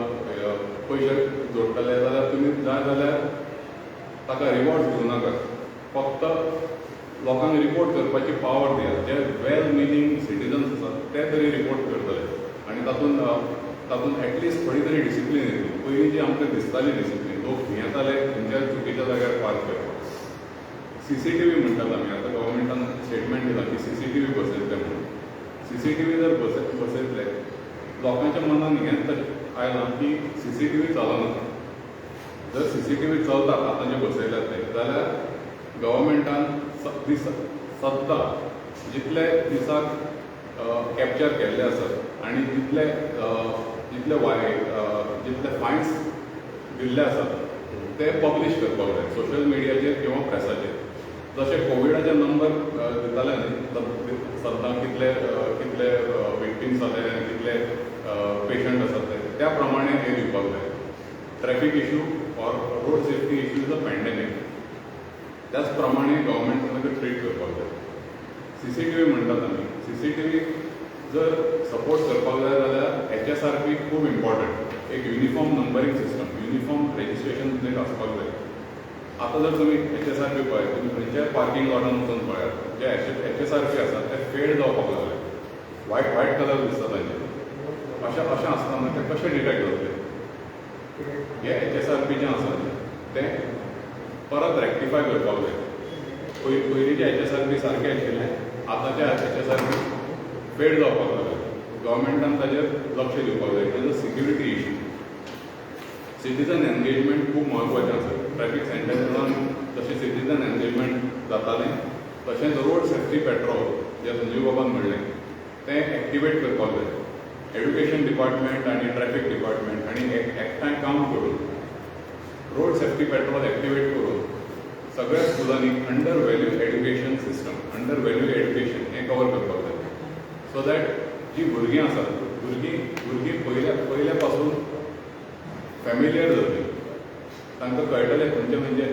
पयशे जोडटले, जाल्यार तुमी जाय जाल्यार ताका रिवॉर्ड्स दिवं नाकात, फक्त लोकांक रिपोर्ट करपाची पावर दियात. जे वेल मिनींग सिटीजन्स आसात ते तरी रिपोर्ट करतले आनी तातूंत एटलिस्ट थोडी तरी डिसिप्लीन येतली. पयलीं जी आमकां दिसताली डिसिप्लीन, लोक भियेताले खंयच्याय चुकीच्या जाग्यार पार्क करपाक. सीसीटीव्ही म्हणटात आमी, आतां गव्हर्मेंटान स्टेटमेंट दिलां की सीसीटीव्ही बसयतले म्हणून. सीसीटीव्ही जर बसयतले, लोकांच्या मनान हेंच आयलां की सीसीटीव्ही चलना. जर सीसीटीव्ही चलतात आतां जे बसयल्यात ते, जाल्यार गव्हर्मेंटान दीस सद्दां जितले दिसाक कॅप्चर केल्ले आसात आनी जितले फायन्स दिल्ले आसात ते पब्लीश करपाक जाय सोशल मिडियाचेर किंवा प्रेसाचेर. जशे कोविडाचे नंबर दिताले न्ही सद्दां, कितले कितले विक्टीम्स जाले आनी कितले पेशंट आसात ते, त्या प्रमाणे हे दिवपाक जाय. Traffic issue or road safety issue is a pandemic, त्याच प्रमाणे गव्हर्मेंटान ताका ट्रीट करपाक जाय. सीसीटीव्ही म्हणटात आमी, सीसीटीव्ही जर सपोर्ट करपाक जाय जाल्यार एचएसआरपी खूब इम्पॉर्टंट. एक uniform numbering system, uniform registration plate आसपाक जाय. आतां जर तुमी एचएसआरपी पळयात, तुमी खंयच्याय पार्किंग लॉटान वचून पळयात, जे एचएसआरपी आसा ते फेड जावपाक लागले, व्हायट व्हायट कलर दिसता तांचे. अशें अशें आसतना ते कशें डिटेक्ट जातले? हे एचएसआरपी जें आसा तें परत रेक्टिफाय करपाक जाय. पयलींचे एचएसआरपी सारके आशिल्ले, आतांचे एचएसआरपी फेड जावपाक लागले. गव्हर्मेंटान ताजेर लक्ष दिवपाक जाय. It is a security issue. Citizen engagement खूब म्हत्वाचें आसा. ट्रॅफीक सेंटिनलान जशें सिटीजन एंगेजमेंट जातालें, तशेंच रोड सेफ्टी पेट्रोल जें संजीव बाबान म्हणलें तें एक्टिवेट करपाक जाय. एड्युकेशन डिपार्टमेंट आनी ट्रॅफीक डिपार्टमेंट हांणी एकठांय काम करून रोड सेफ्टी पेट्रोल एक्टिवेट करून सगळ्या स्कुलांनी under value education system, under value education हें कवर करपाक जाय, सो that जी भुरगीं आसात, भुरगीं पयल्या पासून फॅमिलियर जातली, तांकां कळटलें खंयचे म्हणजे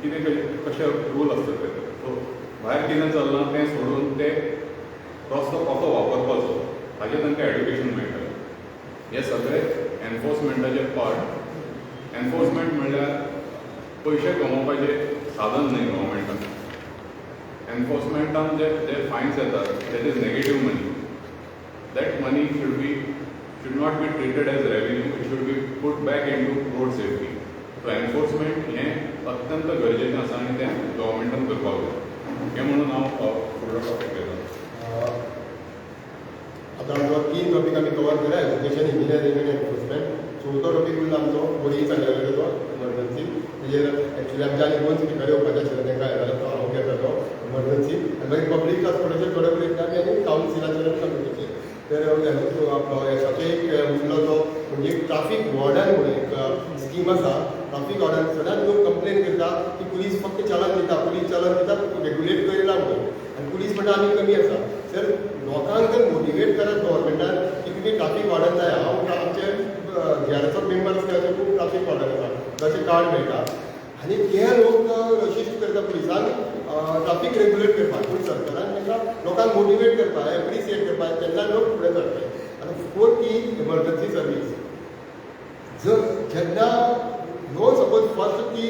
कितें कशे रूल आसतात ते. सो भायर कितें चल्लां तें सोडून ते रस्तो कसो वापरपाचो हाजें तांकां एड्युकेशन मेळटलें. हे सगळे एनफोर्समेंटाचे पार्ट. एनफोर्समेंट म्हणल्यार पयशे कमोवपाचें साधन न्हय गव्हर्मेंटान. एनफोर्समेंटान जे जे फायन्स येतात, that is negative money. That money should not be treated as revenue, it should be put back into road safety. So enforcement हें अत्यंत गरजेचें आसा आनी तें गव्हर्मेंटान करपाक जाय. हें म्हणून हांव फुडलो टॉपीक घेता. आतां आमचो तीन टॉपीक आमी कवर केला, एज्युकेशन, इंजिनियरींग आनी एनफोर्समेंट. चवथो टॉपीक उरला आमचो बोरी सांगलेलो तो एमर्जन्सी. तेजेर एक्चुली आमच्या आनी दोन स्पिकर येवपाचे आशिल्ले, तांकां येता तो हांव घेता तो एमर्जन्सी. आनी मागीर पब्लीक ट्रान्सपोर्टाचेर थोडे उलयता आमी आनी कावन्सिलाचेर आनी कमिटीचेर. तर आपलो येशाचो एक उरलो तो म्हणजे ट्राफीक वॉर्डन म्हणून एक स्कीम आसा. ट्राफीक वॉर्डन सदांच लोक कंप्लेन करता की पुलीस फक्त चालन दिता, पुलीस चालन दिता, रेगुलेट करिना म्हणून. आनी पुलीस म्हणटा आमी कमी आसा. सर लोकांक जर मोटिवेट करत गव्हर्मेंटान की तुमी ट्राफीक वॉर्डन जाय. हांव आमचे जीआरएसचो मेंबर आसता ते खूब ट्राफीक वॉर्डन आसा, ताचे कार्ड मेळटा आनी ते लोक असिस्ट करता पुलिसांक ट्राफीक रेगुलेट करपाक. पूण सरकारान तांकां लोकांक मोटिवेट करपाक, एप्रिसिएट करपाक, तेन्ना लोक फुडें सरतले. आतां फोर्थ ही एमर्जन्सी सर्वीस. जर जेन्ना ह्यो सपोज फर्स्ट ती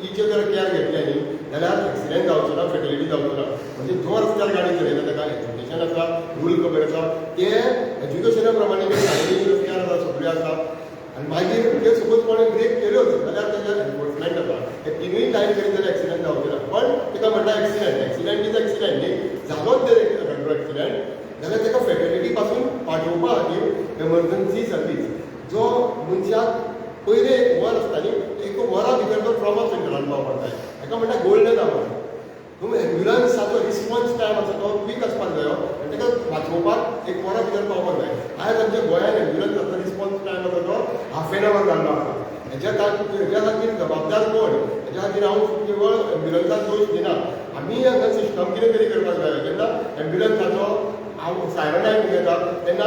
हिचे जर केअर घेतले न्ही जाल्यार एक्सिडेंट जावचो ना, फेटेलिटी जावचो ना. म्हणजे जो रस्त्यार गाडी चलयता ताका एज्युकेशन आसा, रूल खबर आसा, ते एज्युकेशना प्रमाणे ते गाडी रस्त्यार आसा, सगळें आसा. आनी मागीर ते सपोज कोणें ब्रेक केल्योच जाल्यार तेजेर एनफोर्समेंट जाता. हे तिनूय टायम करीत जाल्यार एक्सिडेंट जावचें ना. पण ताका म्हणटा एक्सिडेंट, एक्सिडेंट is accident न्ही, जालोच जर रोखडो एक्सिडेंट जाल्यार ताका फेटेलिटी पासून वाटोवपा खातीर एमर्जन्सी सर्वीस. जो मनशाक पयलें एक वर आसता न्ही, एक वरा भितर तो ट्रॉमा सेंटरान पावपाक जाय, ताका म्हणटा गोल्डन our. पूण एम्ब्युलन्साचो रिस्पॉन्स टायम आसा तो क्वीक आसपाक जायो आनी ताका वाचोवपाक एक वरा भितर पावपाक जाय. आयज आमच्या गोंयान एम्ब्युलन्साचो रिस्पॉन्स टायम आसा तो हाफ एन our जाल्लो आसा. हेज्या खातीर जबाबदार कोण? हेज्या खातीर हांव केवळ एम्ब्युलन्साक दोश दिना. आमी हांगा सिस्टम कितें तरी करपाक जाय. जेन्ना एम्ब्युलन्साचो हांव सायरन आयकूंक येता तेन्ना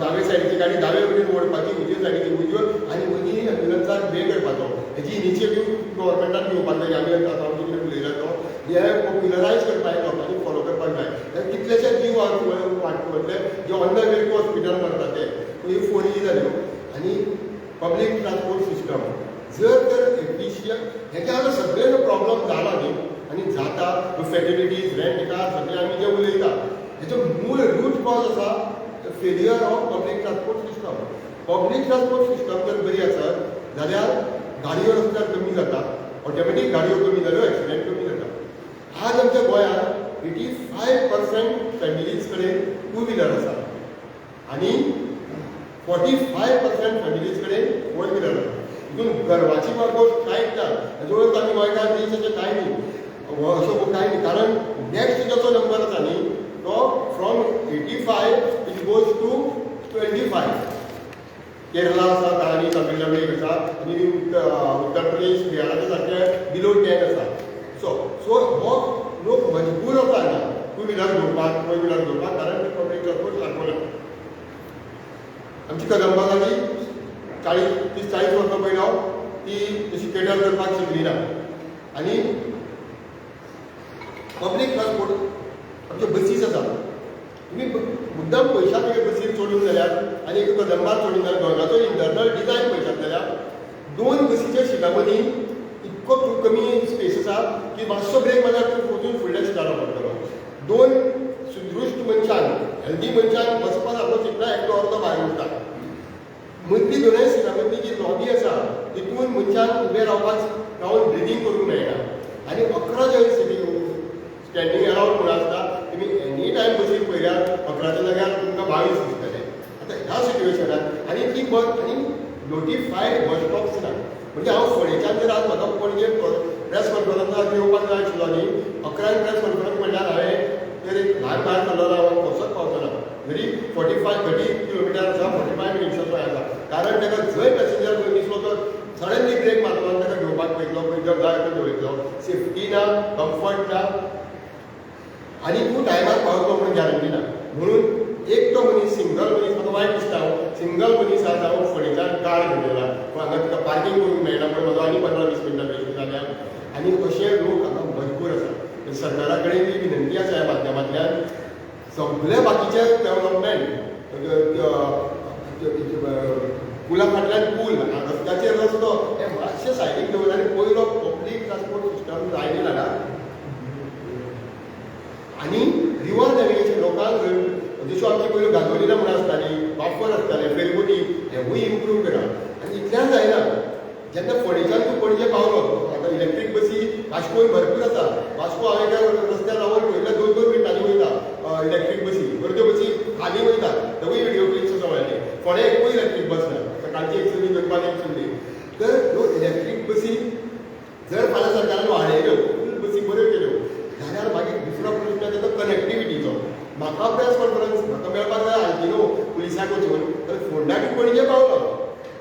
दावे सायडीची गाडी दावे वटेन ओडपाची, उजवे सायडीची उजव्यो, आनी मदीं एम्ब्युलन्साक वे करपाचो. हेजी इनिशिएटीव गव्हर्मेंटान घेवपाक जाय. आमी आतां हांव कितें उलयला तो हे पॉप्युलरायज करपाक लोकांनी फॉलो करपाक जाय. कितलेशे जीव वाटवतले जे on the way to hospital मरता ते. ही फोर ई जाल्यो. आनी पब्लीक ट्रान्सपोर्ट सिस्टम जर तर एफिशियंट, हेच्या आतां सगळे प्रॉब्लम जाला न्ही आनी जाता, फेटेलिटीज, रेंट कार, सगळे आमी जे उलयता हेचो मूळ रूट कॉज आसा failure of public transport system. Public transport system जर बरी आसत जाल्यार गाडयो रस्त्यार कमी जाता, ऑटोमॅटीक गाडयो कमी जाल्यो, एक्सिडेंट कमी जाता. आज आमच्या गोंयांत 85% फॅमिलीज कडेन टू व्हिलर आसा आनी 45% फॅमिलीज कडेन फोर व्हिलर आसा. हितून गर्वाची गोश्ट कांयच ना. हेजो अर्थ आमी गोंयकार रीच अशें कांय न्ही, अशें कांय न्ही. कारण नेक्स्ट जाचो नंबर आसा न्ही तो from 85 it goes to 25. Kerala आसा आनी तमिळनाडू एक आसा आनी उत्तर प्रदेश, बिहाराच्या सारके बिलो 10 आसा. सो सो हो लोक मजबूर आसा हांगा टू व्हिलर घेवपाक, फोर व्हिलर घेवपाक, कारण पब्लीक ट्रान्सपोर्ट सारको ना. आमची कदंबा गाडी 40 30-40 वर्सां पयलो ती तशी केटर करपाक शिकली ना. आनी पब्लीक ट्रान्सपोर्ट आमच्यो बसीस आसा, तुमी मुद्दाम पयशात एके बसीर चडून जाल्यार आनी एक कदंबार चडून जाल्यार गोंयकाचो इंटरनल डिजायन पळयशात जाल्यार दोन बसीच्या सिटां मदीं इतको कमी स्पेस आसा की मातसो ब्रेक मारल्यार तूं वचून फुडल्या सिटार पडटलो. दोन सुदृश्ट मनशान, हेल्दी मनशान बसपा सारको सीट ना, एकटो अर्दो भायर उरता. मदली दोनय सिटां मदली जी लॉबी आसा तितून मनशान उबें रावपाक, रावन ब्रिदींग करूंक मेळना. आनी 11 जे सिटी स्टँडींग अरावंड म्हणून आसता, तुमी एनी टायम बसीर पळयल्यार 11च्या जाग्यार तुमकां 22 दिसतले. आतां ह्या सिट्युएशनान आनी ती बस आनी नोटिफायड बस स्टॉप्स ना. म्हणजे हांव फोंडेच्यान जर आज म्हाका पणजे प्रेस कॉन्फरन्साक येवपाक जाय आशिल्लो न्ही, 11 प्रेस कॉन्फरन्स म्हणल्यार हांवें जर एक ल्हान भायर सरलो जाल्यार हांव कसोच पावचो ना. जरी 45-30 किलोमिटर आसा, 45 मिनट्साचो आसा. कारण ताका जंय पॅसेंजर खंय दिसलो तो सडनली ब्रेक मारतलो आनी ताका घेवपाक वयतलो, खंय जाय थंय वयतलो. सेफ्टी ना, कम्फर्ट ना, आनी तूं टायमार पावतलो म्हणून गॅरंटी ना. म्हणून एकटो मनीस, सिंगल मनीस, म्हाका वायट दिसता, हांव सिंगल मनीस आज हांव फोंडेच्यान कार घेवन येयला, पूण हांगा तुका पार्कींग करूंक मेळना म्हणून म्हजो आनी 15-20 मिनटां वेस्ट जाल्या. आनी अशे लोक हांगा मजबूर आसा. सरकारा कडेन बी विनंती आसा ह्या माध्यमांतल्यान, सगळे बाकीचे डेवलपमेंट, पुला फाटल्यान पूल, रस्त्याचेर रस्तो, हे मातशे सायडीक दवर आनी पयलो पब्लीक ट्रान्सपोर्ट सिस्टम लायनीर हाडा. आनी रिवर नॅविगेशन लोकांक जश्यो आमची पयल्यो गांधोलिना म्हूण आसताली, वापर आसताले, फेरबोटी, हेवूय इम्प्रूव करा. आनी इतल्यान जायना. जेन्ना फोंडेच्यान तूं पणजे पावलो, आतां इलेक्ट्रीक बसी वास्कोय भरपूर आसा. वास्को हांवें एका रस्त्यार रावन पळयल्यार 2-2 मिनटांनी वयता इलेक्ट्रीक बसी, अर्द्यो बसी खाली वयता, तेवूय व्हिडियो क्लिप्स आसा मेळ्ळे. फोंड्या एकूय इलेक्ट्रीक बस ना, सकाळची एक सुरली, दनपार एक सुरली. तर ह्यो इलेक्ट्रीक बसी जर फाल्यां सरकारान वाडयल्यो, फूल बसी बऱ्यो केल्यो जाल्यार मागीर दुसरो प्रश्न येता तो कनेक्टिविटीचो. म्हाका प्रेस कॉन्फरन्स म्हाका मेळपाक जाय आल्तिनो पुलिसाक वचून, तर फोंडा टू पणजे पावलो,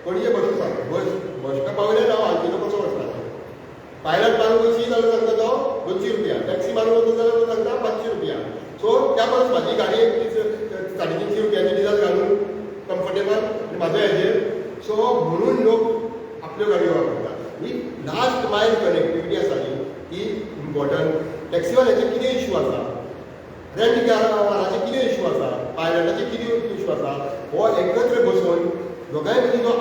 पणजे बस बस बसका पावले ना, आल्तिनो कसो वचपाचो? पायलट मारून वचशी जाल्यार सांगता तो 200 रुपया, टॅक्सी मारून वचत जाल्यार तो सांगता 500 रुपया. सो त्या परस म्हाजी गाडी 350 रुपयांची डिजल घालून कम्फर्टेबल आनी म्हाजो हेजेर. सो म्हणून लोक आपल्यो गाडयो वापरतात. ही लास्ट मायल कनेक्टिविटी आसा न्ही ती इम्पॉर्टंट. टॅक्सीवाल्याचे कितें इशू आसा, रेंट काराचे कितें इशू आसा, पायलटाचे कितें इशू आसा, हो एकत्र बसून दोगांय मदीं जो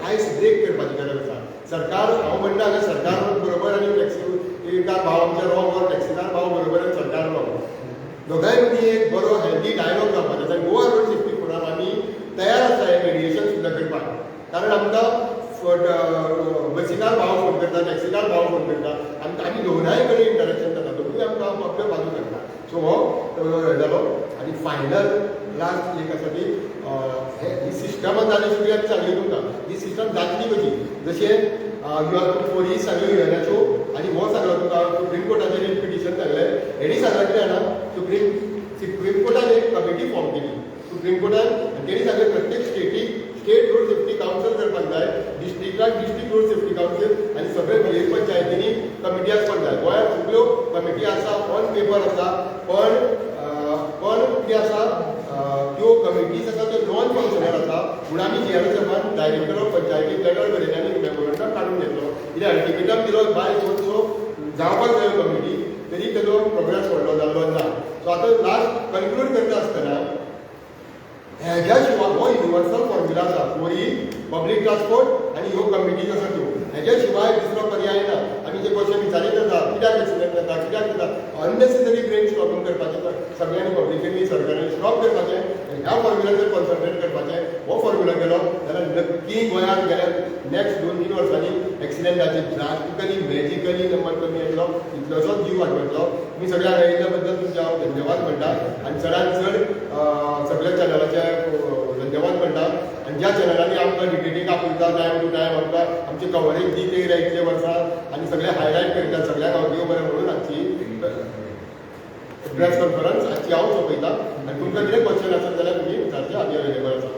आयस ब्रेक करपाची गरज आसा. सरकार, हांव म्हणटा हांगा सरकार बरोबर आनी टॅक्सीकार भाव आमचे रॉंग, ऑर टॅक्सीकार भाव बरोबर आनी सरकार रॉंग, दोगांय मदीं एक बरो हेल्दी डायलॉग जावपाचो आसा. गोवा रोड सेफ्टी फोराम आमी तयार आसा हें मेडिएशन सुद्दां करपाक, कारण आमकां बसीकार भाव फोन करता, टॅक्सीकार भाव फोन करता, आमकां आमी दोनाय कडेन इंटरेक्शन जाता, दोनूय आमकां आपल्यो बाजू सांगता. सो हो जालो. आनी फायनल लास्ट एक आसा की ही सिस्टम जाली सगळी आमी सांगली तुमकां, ही सिस्टम जातली कशी, जशें you are 4 सांगल्यो युएनाच्यो आनी हो सांगलो तुमकां सुप्रीम कोर्टाचेर एक पिटिशन सांगलें. हेणी सांगलां कितें जाणा, सुप्रीम कोर्टान एक कमिटी फॉर्म केली सुप्रीम कोर्टान, आनी तेणी सांगलें प्रत्येक static state road safety council करपाक जाय, डिस्ट्रिक्टाक डिस्ट्रिक्ट रोड सेफ्टी कावन्सील, आनी सगळे विलेज पंचायतींनी कमिटी आसपाक जाय. गोंयांत सगळ्यो कमिटी आसा, ऑन पेपर आसा, पण पण कितें आसा त्यो कमिटीज आसा त्यो नॉन फंक्शनल आसा. म्हणून आमी जीआरएसएफान डायरेक्टर ऑफ पंचायतीक लेटर बरयलें आनी मेमोरंडम काडून घेतलो, कितें अल्टिमेटम दिलो बाय सो सो जावपाक जाय कमिटी, तरी तेजो प्रोग्रेस व्हडलो जाल्लो ना. सो आतां लास्ट कन्क्लूड करता आसतना हेज्या शिवाय हो युनिवर्सल फॉर्म्युला आसा, 4E public transport आनी ह्यो कमिटीज आसा त्यो, हेज्या शिवाय दुसरो पर्याय ना. आमी जे क्वेश्चन विचारीत जाता कित्याक एक्सिडंट जाता, कित्याक जाता, अननेसेसरी ब्रेन स्टॉपिंग करपाचें सगळ्यांनी पब्लिकेनी सरकारान स्टॉप करपाचें आनी ह्या फॉर्म्युलाचेर कॉन्सन्ट्रेट करपाचें. हो फॉर्म्युला केलो जाल्यार नक्की गोंयांत गेल्यार नेक्स्ट 2-3 वर्सांनी एक्सिडंटाचे ड्रास्टिकली मॅजिकली नंबर कमी येतलो, इतलोसोच जीव वाटवतलो. तुमी सगळ्या हांगा बद्दल तुमचें हांव धन्यवाद म्हणटा आनी चडान चड सगळ्या चॅनलाचे धन्यवाद म्हणटा. आनी ज्या चॅनलांनी आमकां डिबेटीक आपयता टायम टू टायम, आमकां आमची कवरेज दित येयल्या इतले वर्सां आनी सगळे हायलायट करता, सगळ्यांक हांव देव बरें म्हणून आजची प्रेस कॉन्फरन्स आजची हांव सोंपयता. आनी तुमकां कितें क्वेश्चन आसत जाल्यार तुमी विचारचें, आमी अवेलेबल आसा.